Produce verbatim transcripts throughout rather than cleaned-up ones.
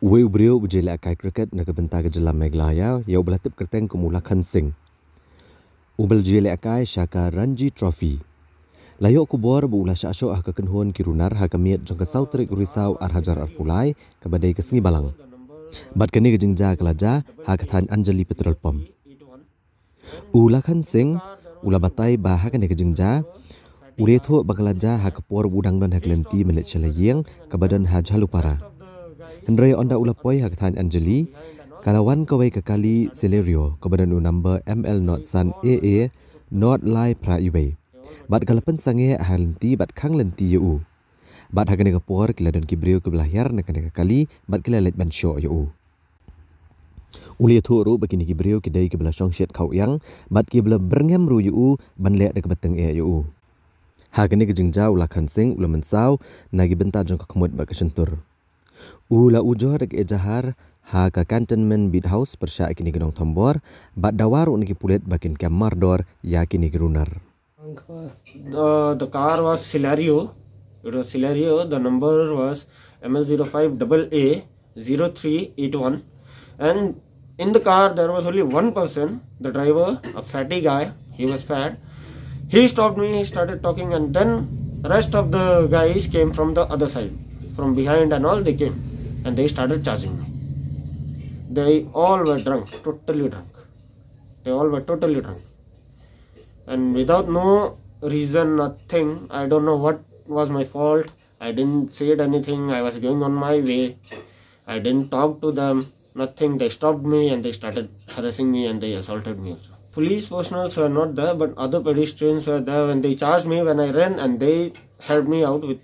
Uwei u briew uba ju lehkai cricket na ka bynta ka jylla Meghalaya, ïa uba la tip kyrteng kum u Lakhan Singh, uba la ju lehkai sha ka Ranji Trophy, la ïoh khubor ba u la shah shoh ha ka kynhun ki runar ha ka miet jong ka saw tarik u Risaw ar hajar arphew lai, kaba dei ka sngi Balang. Bad kane ka jingjia ka la jia ha ka thaiñ Anjali Petrol Pump. U Lakhan Singh u la batai ba ha kane ka jingjia u la ïathuh ba ka la jia ha ka por ba u dang don ha ka lynti ban leit sha la ïing kaba don ha Jhalupara. Hynrei ynda u la poi ha ka thaiñ Anjali, ka la wan kawei ka kali Celerio kaba don u number M L not san A A not lai phra iwei. Bad ka la pynsangeh ha lynti bad khang lynti ïa u. Bad ha kane ka por ki la don ki briew kiba la hiar na kane ka kali bad ki la leit ban shoh ïa u. U la ïathuh ruh ba kine ki briew ki dei kiba la shong shet khaw ïang bad kiba la byrngem ruh ïa u ban leh da kaba tyngeh ïa u. Ha kane ka jingjia u Lakhan Singh u la mynsaw na ki bynta jong ka khmut bad ka shyntur. U la ujor da ka ejahar ha ka Cantonment Beat House pyrshah ïa kine ki nongthombor bad dawa ruh na ki pulit ba kin kem mardor ïa kine ki runar. Uh, the car was Celerio. It was Celerio. The number was M L zero five double A zero three eight one. And in the car, there was only one person, the driver, a fatty guy. He was fat. He stopped me, he started talking, and then rest of the guys came from the other side, from behind and all they came. And they started charging me. They all were drunk, totally drunk. They all were totally drunk. And without no reason, nothing, I don't know what was my fault. I didn't say anything. I was going on my way. I didn't talk to them. Nothing. They stopped me and they started harassing me and they assaulted me also. Police personnel were not there, but other pedestrians were there. When they charged me, when I ran, and they helped me out with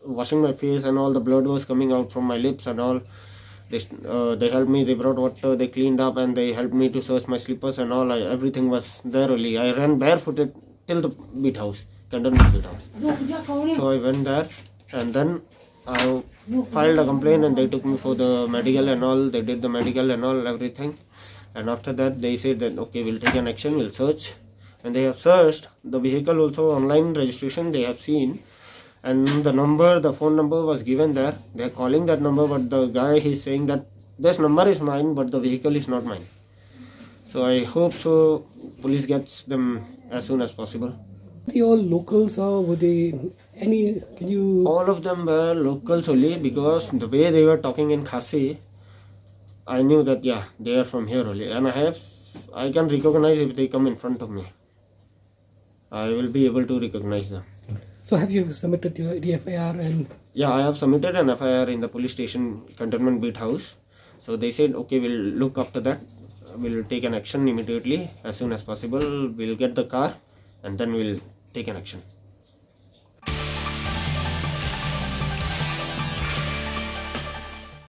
washing my face and all, the blood was coming out from my lips and all. They, uh, they helped me, they brought water, they cleaned up, and they helped me to search my slippers and all. I, everything was there only. I ran barefooted till the beat house, Cantonment Beat House. So I went there, and then I filed a complaint, and they took me for the medical and all. They did the medical and all, everything. And after that, they said that, "Okay, we'll take an action, we'll search." And they have searched the vehicle also, online registration they have seen. And the number, the phone number was given there. They're calling that number, but the guy is saying that this number is mine, but the vehicle is not mine. So I hope so police gets them as soon as possible. They all locals, or were they any? Can you? All of them were locals only, because the way they were talking in Khasi, I knew that, yeah, they are from here only. And I have, I can recognize if they come in front of me. I will be able to recognize them. So have you submitted your, the F I R and? Yeah, I have submitted an F I R in the police station, Cantonment Beat House. So they said, "Okay, we'll look after that. We'll take an action immediately, as soon as possible. We'll get the car and then we'll take an action."